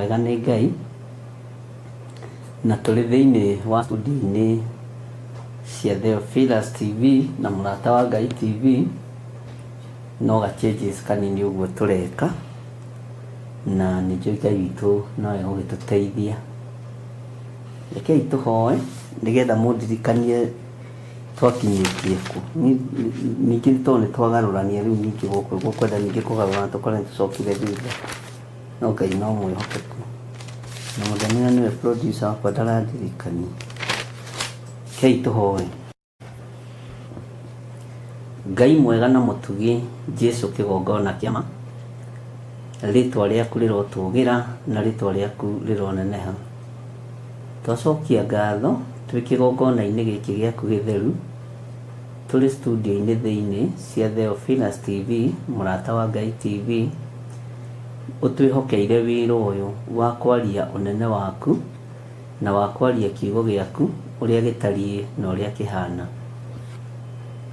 Mwega nĩ Ngai, na tũrĩ thĩinĩ wa studio-inĩ cia Theophilus TV na Mũrata wa Ngai TV, no ga changes kanini ũguo tũreka, na nĩ njũĩ Ngai witũ no egũgĩtũteithia. Rekei tũhoe nĩgetha mũndirikanie twakinyĩtie kũ. Ningĩ nĩ tondũ nĩ twagarũrania rĩu ningĩ gũkũ gũkwenda ningĩ kũgarũrana tũkore nĩ tũcokire thutha. No Ngai no mwĩhokeku. Na Mũthenya nĩwe producer wakwa ndarandirikania. Rekei tũhoe. Ngai mwega na mũtugi Jesu kĩgongona kĩa ma, rĩtwa rĩaku rĩrotũgĩra na rĩtwa rĩaku rĩroneneha. Twacokia ngatho twĩ kĩgongona-inĩ gĩkĩ gĩaku gĩtheru, tũrĩ studio-inĩ thĩinĩ cia Theophilus TV, Mũrata wa Ngai TV, ũtwĩhokeire wĩra ũyũ wa kwaria ũnene waku, na wa kwaria kiugo gĩaku ũrĩa gĩtariĩ na ũrĩa kĩhaana.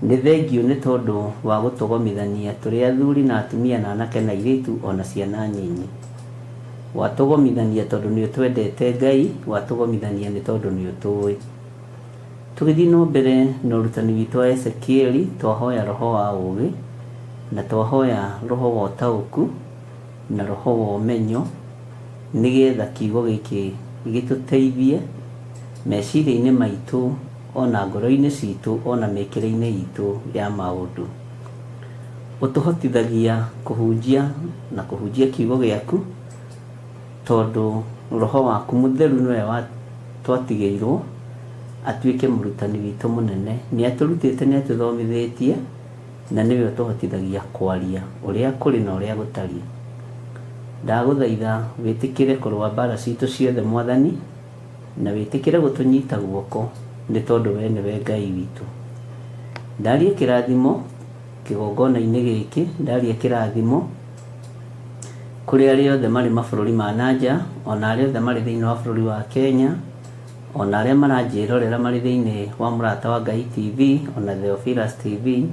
Nĩ thengiũ nĩ tondũ wa gũtũgomithania tũrĩ athuri na atumia na anake na airĩtu o na ciana nyinyi. Watũgomithania tondũ nĩ ũtwendete Ngai, watũgomithania nĩ tondũ nĩ ũtũĩ. Tũgĩthiĩ no mbere na ũrutani witũ wa Ezekieli, twahoya roho wa ũũgĩ, na twahoya roho wa ũtaũku, na roho wa ũmenyo, nĩgetha kiugo gĩkĩ gĩtũteithie meciria-inĩ maitũ ona ngoro-inĩ citũ ona mĩkĩre-inĩ itũ ya maũndũ. Ũtũhotithagia kũhunjia na kũhunjia kiugo gĩaku tondũ roho waku mũtheru nĩwe twatigĩirwo atuĩke mũrutani witũ mũnene. Nĩ atũrutĩte, nĩ atũthomithĩtie na nĩwe ũtũhotithagia kwaria ũrĩa kũrĩ na ũrĩa gũtariĩ. Ndagũthaitha wĩtĩkĩre kũrũa mbara citũ ciothe Mwathani, na wĩtĩkĩre gũtũnyita guoko nĩ tondũ we nĩwe Ngai witũ. Ndaria kĩrathimo kĩgongona-inĩ gĩkĩ, ndaria kĩrathimo kũrĩ arĩa othe marĩ mabũrũri ma na nja, ona arĩa othe marĩ thĩinĩ wa bũrũri wa Kenya, ona arĩa maranjĩrorera marĩ thĩinĩ wa Mũrata wa Ngai TV, ona Theophilus TV,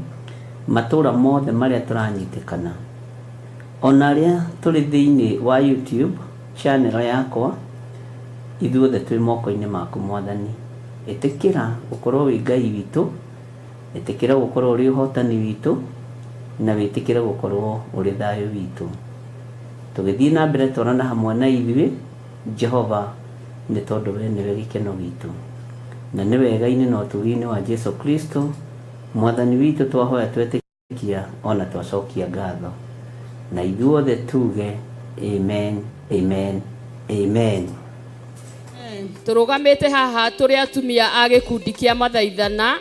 matũra mothe marĩa tũranyitĩkana. Ona arĩa tũrĩ thĩinĩ wa YouTube channel yakwa, ithuothe twĩ moko-inĩ maku Mwathani. Ĩtĩkĩra gũkorwo wĩ Ngai witũ, ĩtĩkĩra gũkorwo ũrĩ ũhotani witũ, na wĩtĩkĩre gũkorwo ũrĩ thayũ witũ. Tũgĩthiĩ na mbere twarana hamwe na ithuĩ, Jehova, nĩ tondũ we nĩwe gĩkeno gitũ. Na nĩ wega-inĩ na ũtugi-inĩ wa Jesu Kristo, Mwathani witũ twahoya twetĩkĩtie. Kia ona twacokia ngatho. Na ithuothe tuge amen, amen, amen. Tũrũgamĩte haha tũrĩ atumia a gĩkundi kĩa mathaithana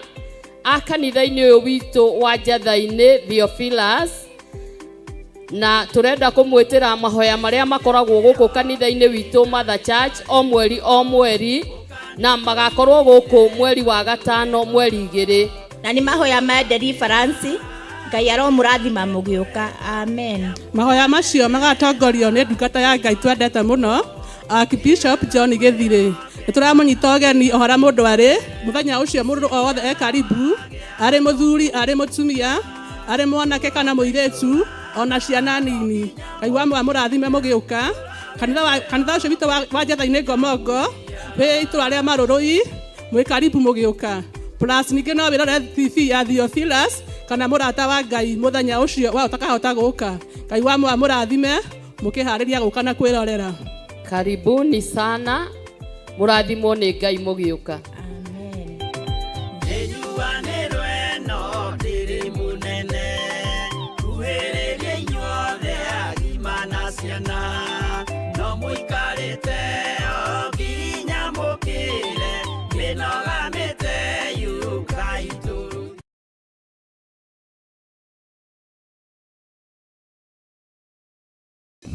a kanitha-inĩ ũyũ witũ wa Njatha-inĩ Theophilus, na tũrenda kũmwĩtĩra mahoya marĩa makoragwo gũkũ kanitha-inĩ witũ Mother Church o mweri o mweri, na magakorwo gũkũ mweri wa gatano mweri 2. Na nĩ mahoya ma deliverance. Ngai aromũrathima mũgĩũka. Amen. Mahoya macio magatongorio nĩ ndungata ya Ngai twendete mũno, Archbishop John Gĩthirĩ. Nĩ tũramũnyita ũgeni o harĩa mũndũ arĩ mũthenya ũcio, mũndũ o wothe e karibu, arĩ mũthuri, arĩ mũtumia, arĩ mwanake kana mũirĩtu, ona ciana nini. Ngai wa mũrathime mũgĩũka. Kanitha ũcio witũ wa Njatha-inĩ Ngomongo wĩ itũra rĩa Marũrũi, mwĩ karibu mũgĩũka. Plus ningĩ no wĩrore TV ya Theophilus kana Mũrata wa Ngai mũthenya ũcio wa ũtakahota gũka. Ngai wa mũrathime mũkĩharĩria gũka na kwĩrorera. Karibuni sana, mũrathimwo nĩ Ngai mũgĩũka. Amen.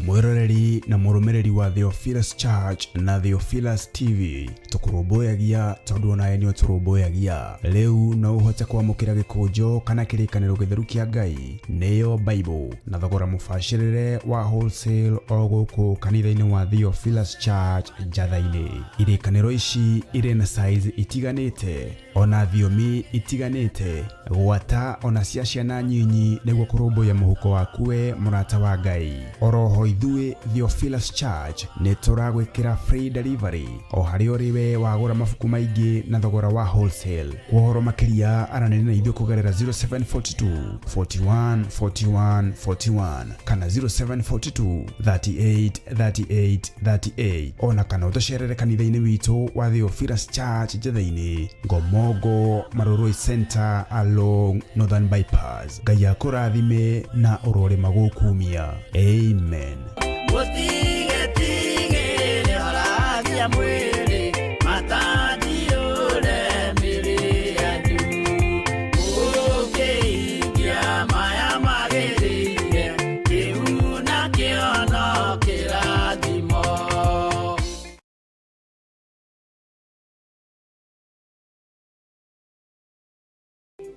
Mwĩroreri na mũrũmĩrĩri wa Theophilus Church na Theophilus TV, tũkũrũmbũyagia tondũ onawe nĩ ũtũrũmbũyagia. Rĩu no ũhote kwamũkĩra gĩkũnjo kana kĩrĩkanĩro gĩtheru kĩa Ngai, nĩyo Bible, na thogora mũbacĩrĩre wa wholesale o gũkũ kanitha-inĩ wa Theophilus Church Njatha-inĩ. Irĩkanĩro ici irĩ na size itiganĩte ona thiomi itiganĩte, gwata ona cia ciana nyinyi, nĩguo kũrũmbũiya mũhuko waku we mũrata wa Ngai. Oroho ithuĩ Ithuĩ Theophilus Church nĩ tũragwĩkĩra free delivery o harĩa ũrĩ we wagũra mabuku maingĩ na thogora wa wholesale. Kwa ũhoro makĩria aranĩria na ithuĩ kũgerera 0742 41 41 41 kana 0742 38 38 38, ona kana ũtũcerere kanitha-inĩ witũ wa Theophilus Church Njatha-inĩ, Ngomongo, Marurui Center along Northern Bypass. Ngai akũrathime na ũrorĩma gũkumia. Amen.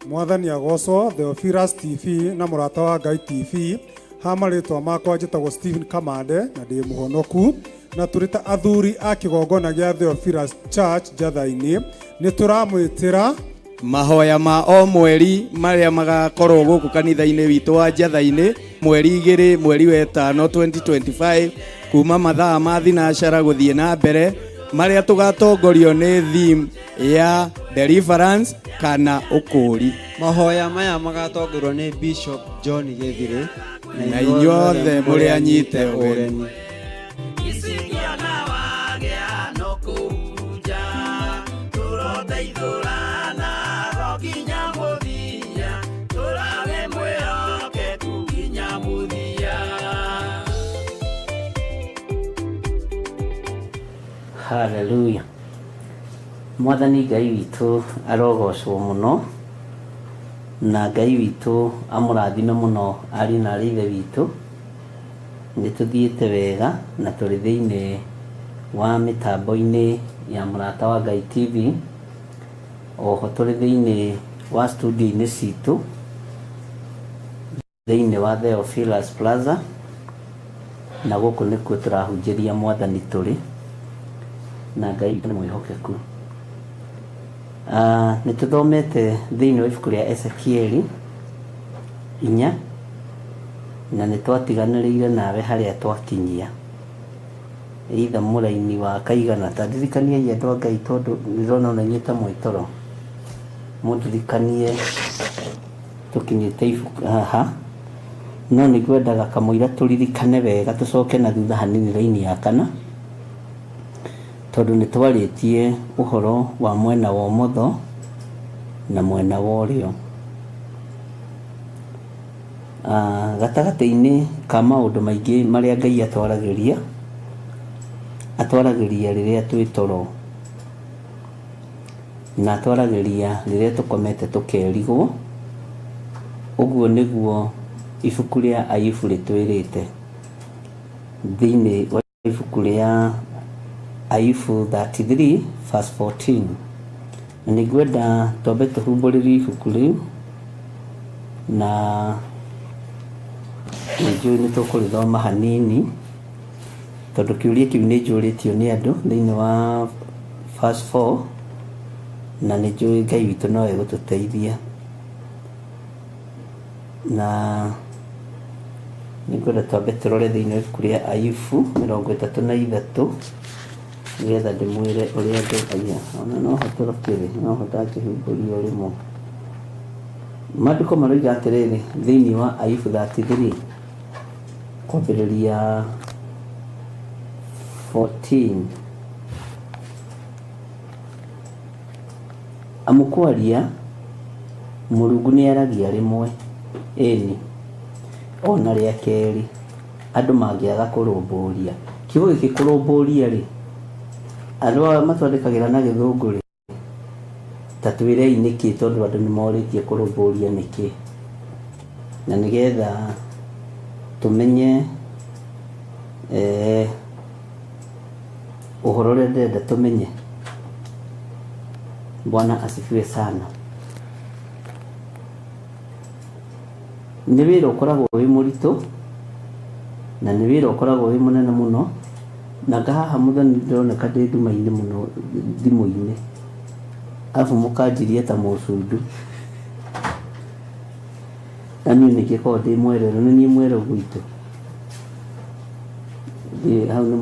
Mwathani agocwo. Theophilus TV na Mũrata wa Ngai TV, ha marĩtwa makwa njĩtagwo Stephen Kamande na ndĩ mũhonoku, na tũrĩ ta athuri a kĩgongona gĩa Theophilus Church Njatha-inĩ nĩ tũramwĩtĩra mahoya ma o mweri marĩa magakorwo gũkũ kanitha-inĩ witũ wa Njatha-inĩ mweri 2 mweri wa ĩtano 2025 kuma mathaa ma thinacara gũthiĩ na mbere, marĩa tũgatongorio nĩ theme ya deliverance kana ũkũũri. Mahoya maya magatongorio nĩ Bishop John Gĩthirĩ. Na inyuothe mũrĩ anyite ũgeni. Haleluya. Mwathani Ngai witũ arogocwo mũno, na Ngai witũ amũrathime mũno ariũ na arĩ ithe witũ. Nĩ tũthiĩte wega na tũrĩ thĩinĩ wa mĩtambo-inĩ ya Mũrata wa Ngai TV, oho tũrĩ thĩinĩ wa studio-inĩ citũ thĩinĩ wa Theophilus Plaza, na gũkũ nĩkuo tũrahunjĩria Mwathani tũrĩ na Ngai witũ nĩ mwĩhokeku. Nĩ tũthomete thĩinĩ wa ibuku rĩa Ezekieli 4, na nĩ twatiganĩrĩire nawe harĩa twakinyia either mũraini wa kaigana. Ta ndirikaniai andũ a Ngai, tondũ ndĩrona ona inyuĩ ta mwĩ toro, mũndirikanie tũkinyĩte ibuku haha, no nĩ ngwendaga kamũira tũririkane wega tũcoke na thutha hanini raini ya kana, tondũ nĩ twarĩtie ũhoro wa mwena wa ũmotho na mwena wa ũrĩo. Gatagatĩ-inĩ ka maũndũ maingĩ marĩa Ngai atwaragĩria, atwaragĩria rĩrĩa twĩ toro, na atwaragĩria rĩrĩa tũkomete tũkerigwo. Ũguo nĩguo ibuku rĩa Ayubu rĩtwĩrĩte. Thĩinĩ wa ibuku rĩa Ayubu 33 verse 14, na nĩ ngwenda twambe tũhumbũrĩrie ibuku rĩu, na nĩ njũĩ nĩ tũkũrĩthoma hanini, tondũ kĩũria kĩu nĩ njũrĩtio nĩ andũ thĩinĩ wa verse 4, na nĩ njũĩ Ngai witũ no egũtũteithia. Na nĩ ngwenda twambe tũrore thĩinĩ wa ibuku rĩa Ayubu 33, nĩgetha ndĩmwĩre ũrĩa andũ aya ona no hotorokĩrĩ no ho ndangĩhumbũria rĩmwe. Maandĩko maroiga atĩrĩrĩ thĩinĩ wa Ayubu 33 kwambĩrĩria 14: amu kwaria Mũrungu nĩaragia rĩmwe, ĩni, ona rĩa kerĩ, andũ mangĩaga kũrũmbũria. Kiugo gĩkĩ kũrũmbũria rĩ, andũ aya matwandĩkagĩra na Gĩthũngũ rĩ, ta twĩrei nĩkĩ, tondũ andũ nĩ morĩtie kũrũmbũria nĩkĩ, na nĩgetha tũmenye ũhoro ũrĩa ndĩrenda tũmenye. Bwana asifiwe sana. Nĩ wĩra ũkoragwo wĩ mũritũ, na nĩ wĩra ũkoragwo wĩ mũnene mũno, na nga haha mũthoni ndĩroneka ndĩ nduma-inĩ mũno thimũ-inĩ, arabu mũkanjiria ta mũcundu, na niĩ nĩngĩkoragwo ndĩ mwerũ, nĩ niĩ mwerũ gwitũ. Hau nĩ.